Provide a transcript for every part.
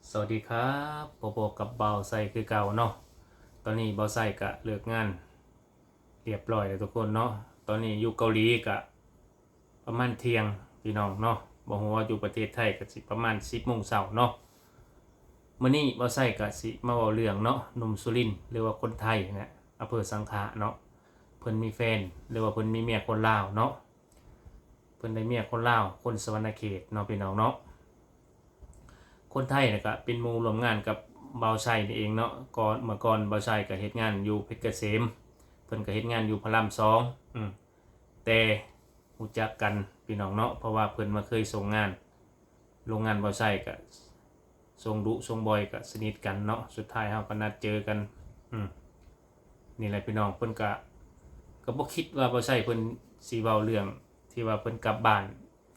ສະຫວັດດີຄັບ ພົບກັບບ່າວໄຊຄືເກົ່າເນາະ. ຕອນນີ້ບ່າວໄຊກະເລີກງານລຽບລ້ອຍແລ້ວທຸກຄົນເນາະ. ຕອນນີ້ຢູ່ເກົາຫຼີກະປະມານທ່ຽງພີ່ນ້ອງເນາະ, ບໍ່ຮູ້ວ່າຢູ່ປະເທດໄທກະຊິປະມານສິບໂມງເຊົ້າເນາະ. ມື້ນີ້ບ່າວໄຊກະຊິມາເວົ້າເລື່ອງເນາະ ໜຸ່ມສຸລິນ ຫຼືວ່າຄົນໄທນະ ອຳເພີສັງຂະເນາະ, ເພິ່ນມີແຟນ ຫຼືວ່າເພິ່ນມີເມຍຄົນລາວເນາະ. ເພິ່ນໄດ້ເມຍຄົນລາວ ຄົນສະຫວັນນະເຂດເນາະ ພີ່ນ້ອງເນາະ. ຄົນໄທນະກະເປັນໝູ່ຮ່ວມງານກັບບ່າວໄຊນີ້ເອງເນາະ. ກ່ອນ ເມື່ອກ່ອນບ່າວໄຊກະເຮັດງານຢູ່ເພັດກະເສມ, ເພິ່ນກະເຮັດງານຢູ່ພະລາມສອງ ອືມ ແຕ່ຮູ້ຈັກກັນພີ່ນ້ອງເນາະ, ເພາະວ່າເພິ່ນມາເຄີຍສົ່ງງານ ໂຮງງານບ່າວໄຊກະ ສົ່ງດຸສົ່ງບ່ອຍກະສະໜິດກັນເນາະ. ສຸດທ້າຍເຮົາກະນັດເຈີກັນ ອືມ ນີ້ແຫຼະພີ່ນ້ອງ. ເພິ່ນກະ ກະບໍ່ຄິດວ່າບ່າວໄຊເພິ່ນຊິເວົ້າເລື່ອງທີ່ວ່າເພິ່ນກັບບ້ານ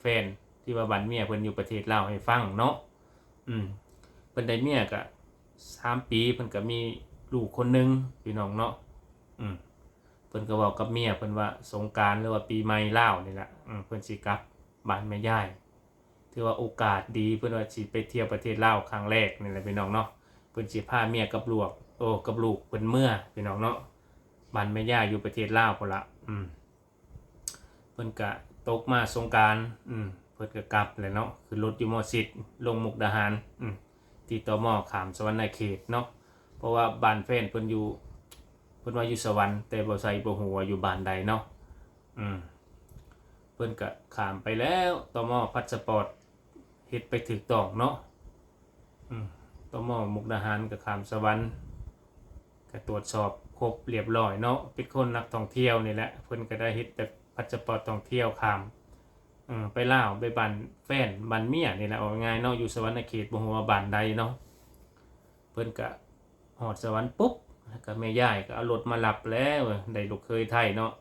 ແຟນ ທີ່ວ່າບ້ານເມຍເພິ່ນຢູ່ປະເທດລາວໃຫ້ຟັງເນາະ. ອືມ ເພິ່ນໄດ້ເມຍກະສາມປີ ເພິ່ນກະມີລູກຄົນໜຶ່ງພີ່ນ້ອງເນາະ. ອືມ ເພິ່ນກະເວົ້າກັບເມຍເພິ່ນວ່າ ສົງການ ຫຼືວ່າປີໃໝ່ລາວນີ້ລະ ອືມ ເພິ່ນຊິກັບບ້ານແມ່ຍາຍ. ຖືວ່າໂອກາດດີ ເພິ່ນວ່າຊິໄປທ່ຽວປະເທດລາວຄັ້ງແລກນີ້ແຫຼະພີ່ນ້ອງເນາະ. ເພິ່ນຊິພາເມຍກັບລູກ ໂອ້ ກັບລູກເພິ່ນເມືອພີ່ນ້ອງເນາະ, ບ້ານແມ່ຍາຍຢູ່ປະເທດລາວພຸ້ນລະ. ອືມ ເພິ່ນກະຕົກມາສົງການ ອືມ ເພິ່ນກະກັບແຫຼະເນາະ, ຂຶ້ນລົດຢູ່ໝໍຊິດ ລົງມຸກດາຫານ ອືມ ທີ່ ຕມ ຂ້າມສະຫວັນນະເຂດເນາະ. ເພາະວ່າບ້ານແຟນເພິ່ນຢູ່ ເພິ່ນວ່າຢູ່ສະຫວັນ ແຕ່ບໍ່ໃສ່ ບໍ່ຮູ້ວ່າຢູ່ບ້ານໃດເນາະ. ອືມ ເພິ່ນກະຂ້າມໄປແລ້ວ ຕມ ພາດສະປອດເຮັດໄປຖືກຕ້ອງເນາະ. ອືມ ຕມ ມຸກດາຫານກະຂ້າມສະຫວັນ ກະຕວດສອບຄົບລຽບລ້ອຍເນາະ, ເປັນຄົນນັກທ່ອງທ່ຽວນີ້ແຫຼະ. ເພິ່ນກະໄດ້ເຮັດແຕ່ພາດສະປອດທ່ອງທ່ຽວຂ້າມ ເອີ ໄປລາວ ໄປບ້ານແຟນ ບ້ານເມຍນີ້ແຫຼະ ເວົ້າງ່າຍເນາະ, ຢູ່ສະຫວັນນະເຂດ ບໍ່ຮູ້ວ່າບ້ານໃດເນາະ. ເພິ່ນກະຮອດສະຫວັນປຸບ ແລ້ວກະແມ່ຍາຍກະເອົາລົດມາຮັບແລ້ວ, ໄດ້ລູກເຂີຍໄທເນາະ.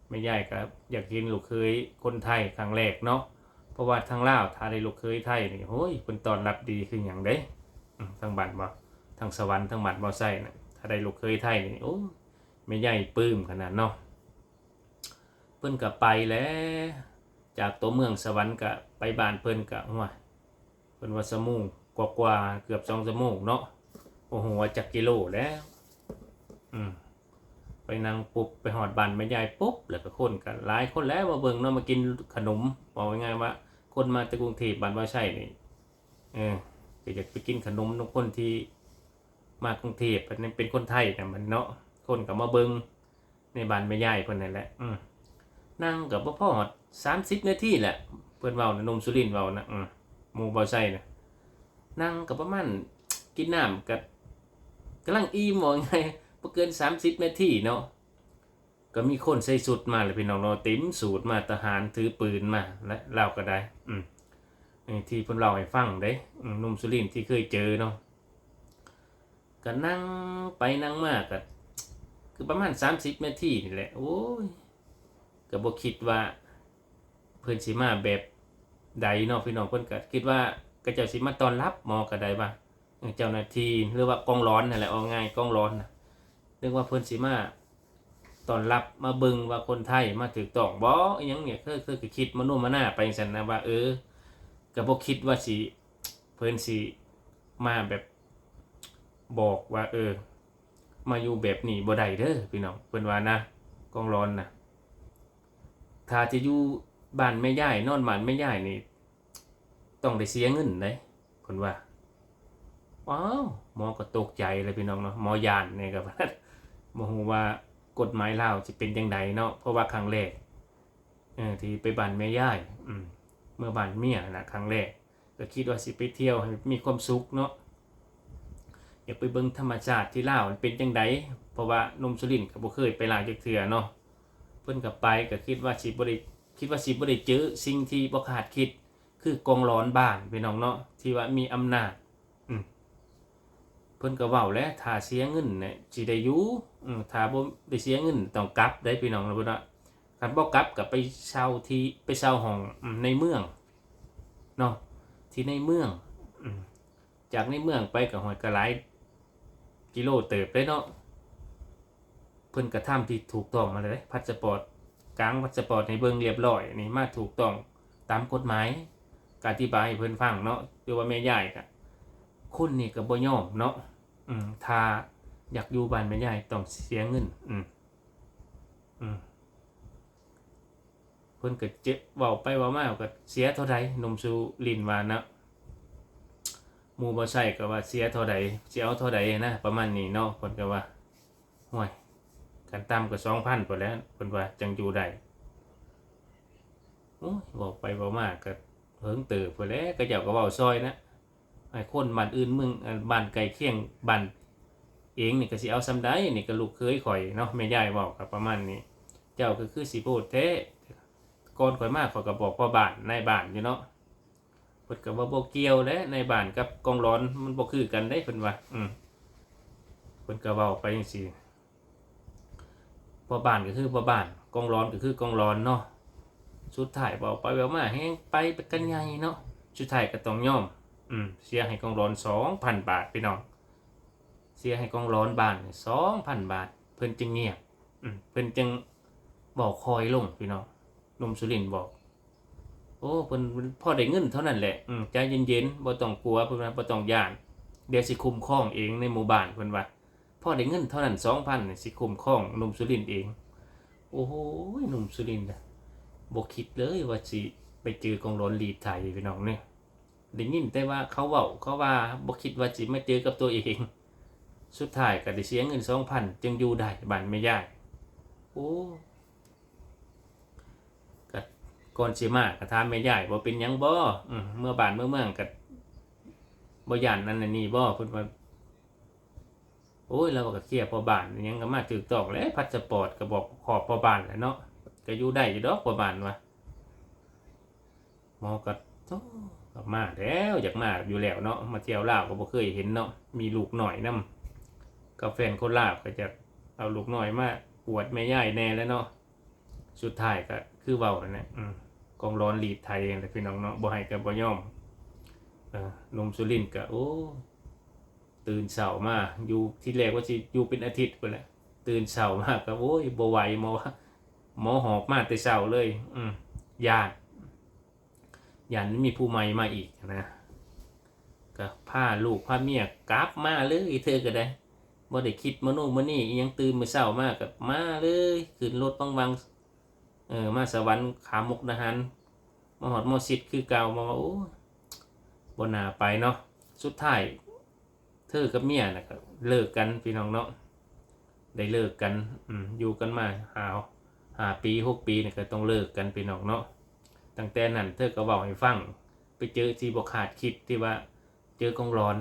ແມ່ຍາຍກະຢາກເຫັນລູກເຂີຍຄົນໄທຄັ້ງແລກເນາະ, ເພາະວ່າທາງລາວຖ້າໄດ້ລູກເຂີຍໄທນີ້ ໂອ້ຍ ເພິ່ນຕ້ອນຮັບດີຄືຫຍັງເດ້. ອືມ ທາງບ້ານບໍ່ ທາງສະຫວັນ ທາງບ້ານບໍ່ໃສ່ນະ ຖ້າໄດ້ລູກເຂີຍໄທນີ້ ໂອ້ຍ ແມ່ຍາຍປຶ້ມຂະໜາດເນາະ. ເພິ່ນກະໄປແຫຼະ ຈາກຕົວເມືອງສະຫວັນກະໄປບ້ານເພິ່ນກະ ໂອ້ຍ ເພິ່ນວ່າຊົ່ວໂມງກວ່າໆ ເກືອບສອງຊົ່ວໂມງເນາະ, ບໍ່ຮູ້ວ່າຈັກກິໂລແລ້ວ. ອືມ ໄປນັ່ງປຸບ ໄປຮອດບ້ານແມ່ຍາຍປຸບ ແລ້ວກະຄົນກະຫຼາຍຄົນແຫຼະມາເບິ່ງເນາະ, ມາກິນຂະໜົມ. ເວົ້າງ່າຍໆວ່າຄົນມາແຕ່ກຸງເທບ ບ້ານບໍ່ໃສ່ນີ້ ເອີ ກະຢາກໄປກິນຂະໜົມນຳຄົນທີ່ມາກຸງເທບ ເປັນຄົນໄທນະມັນເນາະ, ຄົນກະມາເບິ່ງ ໃນບ້ານແມ່ຍາຍເພິ່ນນັ້ນແຫຼະ. ອືມ ນັ່ງກະບໍ່ພໍຮອດສາມສິບນາທີແຫຼະ ເພິ່ນເວົ້ານະ ໜຸ່ມສຸລິນເວົ້ານະ ອືມ ໝູ່ບໍ່ໃສ່ນະ. ນັ່ງກະປະມານ ກິນນ້ຳກະກຳລັງອີ່ມ ເວົ້າງ່າຍໆ ບໍ່ເກີນສາມສິບນາທີເນາະ, ກະມີຄົນໃສ່ຊຸດມາແຫຼະພີ່ນ້ອງເນາະ, ເຕັມສູດມາ ທະຫານຖືປືນມາແຫຼະ ລາວກະໄດ້. ອືມ ເອີ ທີ່ເພິ່ນເລົ່າໃຫ້ຟັງເດ້ ອືມ ໜຸ່ມສຸລິນທີ່ເຄີຍເຈີເນາະ. ກະນັ່ງໄປນັ່ງມາກະ ຄືປະມານສາມສິບນາທີນີ້ແຫຼະ. ໂອ້ຍ ກະບໍ່ຄິດວ່າເພິ່ນຊິມາແບບໃດເນາະພີ່ນ້ອງ, ເພິ່ນກະຄິດວ່າເຂົາເຈົ້າຊິມາຕ້ອນຮັບ ໝໍກະໄດ້ວ່າ ເຈົ້າໜ້າທີ່ ຫຼືວ່າກອງຫຼອນຫັ້ນແຫຼະ ເວົ້າງ່າຍກອງຫຼອນນະ, ນຶກວ່າເພິ່ນຊິມາຕ້ອນຮັບ ມາເບິ່ງວ່າຄົນໄທມາຖືກຕ້ອງບໍ່ ອີ່ຫຍັງນີ້. ເຄີຍ ເຄີຍກະຄິດມະໂນມະນາໄປຈັ່ງຊັ້ນນະວ່າ ເອີ ກະບໍ່ຄິດວ່າຊິ ເພິ່ນຊິມາແບບ ບອກວ່າ ເອີ ມາຢູ່ແບບນີ້ບໍ່ໄດ້ເດີພີ່ນ້ອງ ເພິ່ນວ່ານະ ກອງຫຼອນນະ. ຖ້າຈະຢູ່ບ້ານແມ່ຍາຍ ນອນບ້ານແມ່ຍາຍນີ້ ຕ້ອງໄດ້ເສຍເງິນເດ້ ເພິ່ນວ່າ. ອ້າວ ໝໍກະຕົກໃຈເລີຍພີ່ນ້ອງເນາະ, ໝໍຢ້ານແດ່ກະ ບໍ່ຮູ້ວ່າກົດໝາຍລາວຊິເປັນຈັ່ງໃດເນາະ, ເພາະວ່າຄັ້ງແລກ ເອີ ທີ່ໄປບ້ານແມ່ຍາຍ ອືມ ເມືອບ້ານເມຍນະ ຄັ້ງແລກ ກະຄິດວ່າຊິໄປທ່ຽວໃຫ້ມີຄວາມສຸກເນາະ, ຢາກໄປເບິ່ງທຳມະຊາດທີ່ລາວມັນເປັນຈັ່ງໃດ ເພາະວ່າໜຸ່ມສຸລິນກະບໍ່ເຄີຍໄປລາວຈັກເທື່ອເນາະ. ເພິ່ນກະໄປ ກະຄິດວ່າຊິບໍ່ໄດ້ ຄິດວ່າຊິບໍ່ໄດ້ເຈີສິ່ງທີ່ບໍ່ຄາດຄິດ ຄືກອງຫຼອນບ້ານພີ່ນ້ອງເນາະ ທີ່ວ່າມີອຳນາດ. ອືມ ເພິ່ນກະເວົ້າແຫຼະ ຖ້າເສຍເງິນນະຊິໄດ້ຢູ່ ອືມ ຖ້າບໍ່ໄດ້ເສຍເງິນຕ້ອງກັບເດ້ພີ່ນ້ອງເນາະ. ເພິ່ນວ່າຄັນບໍ່ກັບກະໄປເຊົ່າທີ່ ໄປເຊົ່າຫ້ອງ ອືມ ໃນເມືອງເນາະ ທີ່ໃນເມືອງ ອືມ ຈາກໃນເມືອງໄປກະ ຫ້ວຍ ກະຫຼາຍກິໂລເຕີບເດ້ເນາະ. ເພິ່ນກະທຳທີ່ຖືກຕ້ອງມາເລີຍ ພາດສະປອດ ກາງພາດສະປອດໃຫ້ເບິ່ງລຽບລ້ອຍ ນີ້ມາຖືກຕ້ອງຕາມກົດໝາຍ. ກະອະທິບາຍໃຫ້ເພິ່ນຟັງເນາະ ຫຼືວ່າແມ່ຍາຍກະ ຄົນນີ້ກໍບໍ່ຍອມເນາະ. ອືມ ຖ້າຢາກຢູ່ບ້ານແມ່ຍາຍຕ້ອງເສຍເງິນ. ອືມ ອືມ ເພິ່ນກໍເຈັບ ເວົ້າໄປເວົ້າມາກໍເສຍເທົ່າໃດ ໜຸ່ມສຸລິນວ່ານະ. ໝູ່ບໍ່ໃຊ້ກໍວ່າເສຍເທົ່າໃດ ຊິເອົາເທົ່າໃດນະ ປະມານນີ້ເນາະ. ເພິ່ນກໍວ່າ ໂອ້ຍ ຂັ້ນຕ່ຳກໍສອງພັນພຸ້ນແຫຼະ ເພິ່ນວ່າ ຈັ່ງຢູ່ໄດ້. ໂອ້ຍ ເວົ້າໄປເວົ້າມາກໍເຫິງເຕີບພຸ້ນແຫຼະ ເຂົາເຈົ້າກໍເວົ້າຊ່ອຍນະ ໃຫ້ຄົນບ້ານອື່ນເມືອງ ເອີ ບ້ານໃກ້ຄຽງບ້ານເອງນີ້ກໍຊິເອົາສ່ຳໃດ ນີ້ກໍລູກເຂີຍຂ້ອຍເນາະ ແມ່ຍາຍເວົ້າກໍປະມານນີ້. ເຈົ້າກໍຄືຊິໂພດແທ້ ກ່ອນຂ້ອຍມາຂ້ອຍກໍບອກພໍ່ບ້ານນາຍບ້ານຢູ່ເນາະ. ເພິ່ນກໍວ່າບໍ່ກ່ຽວແຫຼະ ນາຍບ້ານກັບກອງຫຼອນມັນບໍ່ຄືກັນເດ້ ເພິ່ນວ່າ. ອືມ ເພິ່ນກໍເວົ້າໄປຈັ່ງຊີ້ ພໍ່ບ້ານກໍຄືພໍ່ບ້ານ ກອງຫຼອນກໍຄືກອງຫຼອນເນາະ. ສຸດທ້າຍເວົ້າໄປເວົ້າມາແຮງໄປກັນໃຫຍ່ເນາະ ສຸດທ້າຍກໍຕ້ອງຍອມ. ອືມ ເສຍໃຫ້ກອງຫຼອນສອງພັນບາດ ພີ່ນ້ອງ ເສຍໃຫ້ກອງຫຼອນບ້ານສອງພັນບາດ ເພິ່ນຈຶ່ງງຽບ. ອືມ ເພິ່ນຈຶ່ງເວົ້າຄ່ອຍລົງ ພີ່ນ້ອງ ໜຸ່ມສຸລິນບອກ. ໂອ້ ເພິ່ນພໍໄດ້ເງິນເທົ່ານັ້ນແຫຼະ ອືມ ໃຈເຢັນໆ ບໍ່ຕ້ອງກົວ ເພິ່ນວ່າ ບໍ່ຕ້ອງຢ້ານ ດຽວຊິຄຸ້ມຄອງເອງໃນໝູ່ບ້ານ ເພິ່ນວ່າ. ພໍໄດ້ເງິນເທົ່ານັ້ນສອງພັນ ຊິຄຸ້ມຄອງໜຸ່ມສຸລິນເອງ. ໂອ້ໂຫ ໜຸ່ມສຸລິນນະ ບໍ່ຄິດເລີຍວ່າຊິໄປເຈີກອງຫຼອນລີດໄຖ ພີ່ນ້ອງເອີຍ. ໄດ້ຍິນແຕ່ວ່າເຂົາເວົ້າ ເຂົາວ່າ ບໍ່ຄິດວ່າຊິມາເຈີກັບຕົວເອງ. ສຸດທ້າຍກໍໄດ້ເສຍເງິນສອງພັນ ຈຶ່ງຢູ່ໄດ້ບ້ານແມ່ຍາຍ. ໂອ້ ກໍກ່ອນຊິມາກໍຖາມແມ່ຍາຍ ບໍ່ເປັນຫຍັງບໍ່? ອືມ ເມືອບ້ານເມືອເມືອງກໍບໍ່ຢ້ານອັນນັ້ນອັນນີ້ບໍ່? ເພິ່ນວ່າ ໂອ້ຍ ລາວກໍເຄຍພໍ່ບ້ານ ຫຍັງກໍມາຖືກຕ້ອງແຫຼະ ພາສປອດກໍບອກຂອບພໍ່ບ້ານແຫຼະເນາະ ກໍຢູ່ໄດ້ຢູ່ດອກ ພໍ່ບ້ານວ່າ. ໝໍກໍ ໂທ້ ກໍມາແລ້ວ ຢາກມາຢູ່ແລ້ວເນາະ ມາທ່ຽວລາວກໍບໍ່ເຄີຍເຫັນເນາະ ມີລູກນ້ອຍນຳ ກັບແຟນຄົນລາວ ກໍຢາກເອົາລູກນ້ອຍມາອວດແມ່ຍາຍແດ່ແຫຼະເນາະ. ສຸດທ້າຍກໍຄືເວົ້ານັ້ນແຫຼະ ອືມ ກອງຫຼອນລີດໄຖຫັ້ນແຫຼະ ພີ່ນ້ອງເນາະ ບໍ່ໃຫ້ກໍບໍ່ຍອມ. ເອີ ໜຸ່ມສຸລິນກໍ ໂອ້ ຕື່ນເຊົ້າມາ ຢູ່ ທີແລກວ່າຊິຢູ່ເປັນອາທິດພຸ້ນແຫຼະ ຕື່ນເຊົ້າມາກໍ ໂອ້ຍ ບໍ່ໄຫວ ໝໍ ໝໍຫອບມາແຕ່ເຊົ້າເລີຍ. ອືມ ຢ້ານ ຢ້ານມີຜູ້ໃໝ່ມາອີກນະ ກໍພາລູກພາເມຍກັບມາເລີຍ ເທື່ອກໍໄດ້ ບໍ່ໄດ້ຄິດມະໂນມະນີອີ່ຫຍັງ ຕື່ນມື້ເຊົ້າມາກໍມາເລີຍ ຂຶ້ນລົດວັງໆ ເອີ ມາສະຫວັນ ຂ້າມມຸກດາຫານ ມາຮອດໝໍຊິດຄືເກົ່າ. ມາວ່າ ໂອ້ຍ ບໍ່ໜ້າໄປເນາະ. ສຸດທ້າຍ ເທີກັບເມຍນະກໍເລີກກັນ ພີ່ນ້ອງເນາະ ໄດ້ເລີກກັນ. ອືມ ຢູ່ກັນມາຫ້າ ຫ້າປີ ຫົກປີນີ້ກໍຕ້ອງເລີກກັນ ພີ່ນ້ອງເນາະ. ຕັ້ງແຕ່ນັ້ນເທີກໍເວົ້າໃຫ້ຟັງ ໄປເຈີທີ່ບໍ່ຄາດຄິດ ທີ່ວ່າເຈີກອງຫຼອນ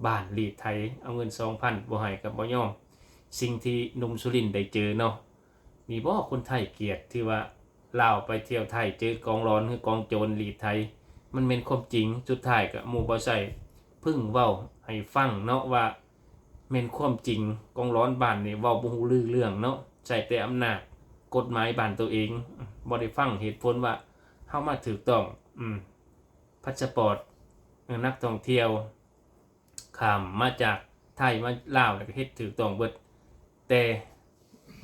ບ້ານລີດໄຖ ເອົາເງິນສອງພັນ ບໍ່ໃຫ້ກໍບໍ່ຍອມ. ສິ່ງທີ່ໜຸ່ມສຸລິນໄດ້ເຈີເນາະ ນີ້ບໍ່ຄົນໄທກຽດ ທີ່ວ່າລາວໄປທ່ຽວໄທເຈີກອງຫຼອນ ຫຼື ກອງໂຈນລີດໄຖ ມັນແມ່ນຄວາມຈິງ. ສຸດທ້າຍກໍໝູ່ບໍ່ໃຊ້ ເພິ່ງເວົ້າໃຫ້ຟັງເນາະວ່າແມ່ນຄວາມຈິງ ກອງຫຼອນບ້ານນີ້ເວົ້າບໍ່ຮູ້ລືເລື່ອງເນາະ ໃຊ້ແຕ່ອຳນາດກົດໝາຍບ້ານໂຕເອງ ບໍ່ໄດ້ຟັງເຫດຜົນວ່າເຮົາມາຖືກຕ້ອງ. ອືມ ພາສປອດ ເອີ ນັກທ່ອງທ່ຽວ ຂ້າມມາຈາກໄທມາລາວ ແລ້ວກໍເຮັດຖືກຕ້ອງເບິດ ແຕ່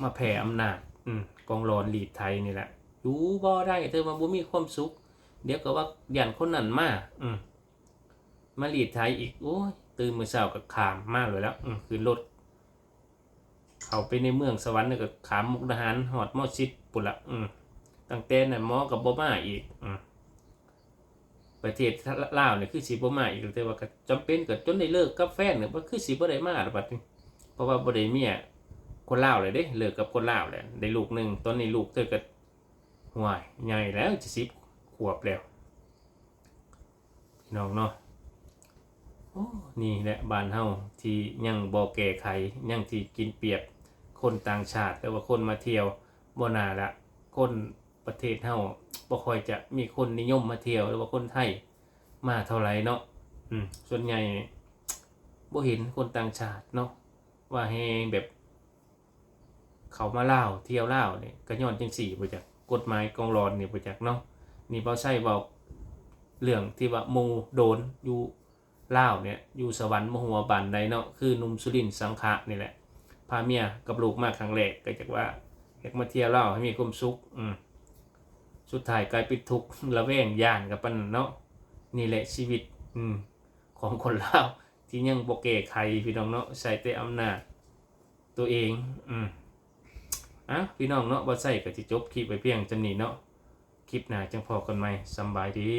ມາແຜ່ອຳນາດ ອືມ ກອງຫຼອນລີດໄຖນີ້ແຫຼະ ຢູ່ບໍ່ໄດ້ ຖືວ່າບໍ່ມີຄວາມສຸກ. ດຽວກໍວ່າຢ້ານຄົນນັ້ນມາ ອືມ ມາລີດໄຖອີກ. ໂອ້ຍ ຕື່ນມື້ເຊົ້າກໍຂ້າມມາໂລດແລ້ວ ອືມ ຂຶ້ນລົດ ເຂົ້າໄປໃນເມືອງສະຫວັນ ແລ້ວກໍຂ້າມມຸກດາຫານ ຮອດໝໍຊິດພຸ້ນລະ. ອືມ ຕັ້ງແຕ່ນັ້ນໝໍກໍບໍ່ມາອີກ. ອືມ ປະເທດລາວນີ້ຄືຊິບໍ່ມາອີກ ແຕ່ວ່າກໍຈຳເປັນ ກໍຈົນໄດ້ເລີກກັບແຟນ ກໍຄືຊິບໍ່ໄດ້ມາລະບັດນີ້ ເພາະວ່າບໍ່ໄດ້ເມຍຄົນລາວແລ້ວເດ້ ເລີກກັບຄົນລາວແລ້ວ ໄດ້ລູກໜຶ່ງ. ຕອນນີ້ລູກເທີກໍ ຫ້ວຍ ໃຫຍ່ແລ້ວ ຈະສິບຂວບແລ້ວ ພີ່ນ້ອງເນາະ. ໂອ້ ນີ້ແຫຼະບ້ານເຮົາທີ່ຍັງບໍ່ແກ້ໄຂ ຍັງທີ່ກິນປຽບຄົນຕ່າງຊາດ ຫຼືວ່າຄົນມາທ່ຽວ. ບໍ່ໜ້າລະ ຄົນປະເທດເຮົາບໍ່ຄ່ອຍຈະມີຄົນນິຍົມມາທ່ຽວ ຫຼືວ່າຄົນໄທມາເທົ່າໃດເນາະ. ອືມ ສ່ວນໃຫຍ່ບໍ່ເຫັນຄົນຕ່າງຊາດເນາະ ວ່າແຮງແບບ ເຂົ້າມາລາວ ທ່ຽວລາວນີ້ ກໍຍ້ອນຈັ່ງຊີ້ບໍ່ຈັກ ກົດໝາຍກອງຫຼອນນີ້ບໍ່ຈັກເນາະ. ນີ້ບ່າວໄຊເວົ້າເລື່ອງທີ່ວ່າໝູ່ໂດນຢູ່ລາວນີ້ ຢູ່ສະຫວັນບໍ່ຮູ້ວ່າບ້ານໃດເນາະ ຄືໜຸ່ມສຸລິນສັງຂະນີ້ແຫຼະ ພາເມຍກັບລູກມາຄັ້ງແລກ ກໍຈັກວ່າຢາກມາທ່ຽວລາວໃຫ້ມີຄວາມສຸກ. ອືມ ສຸດທ້າຍກາຍເປັນທຸກ ລະແວງ ຢ້ານກັນປານນັ້ນເນາະ. ນີ້ແຫຼະຊີວິດ ອືມ ຂອງຄົນລາວ ທີ່ຍັງບໍ່ແກ້ໄຂພີ່ນ້ອງເນາະ ໃຊ້ແຕ່ອຳນາດຕົວເອງ. ອືມ ອ່ະ ພີ່ນ້ອງເນາະ ບໍ່ໃຊ້ກໍຊິຈົບຄລິບໄວ້ພຽງສ່ຳນີ້ເນາະ ຄລິບໜ້າຈັ່ງພໍ້ກັນໃໝ່ ສຳບາຍດີ.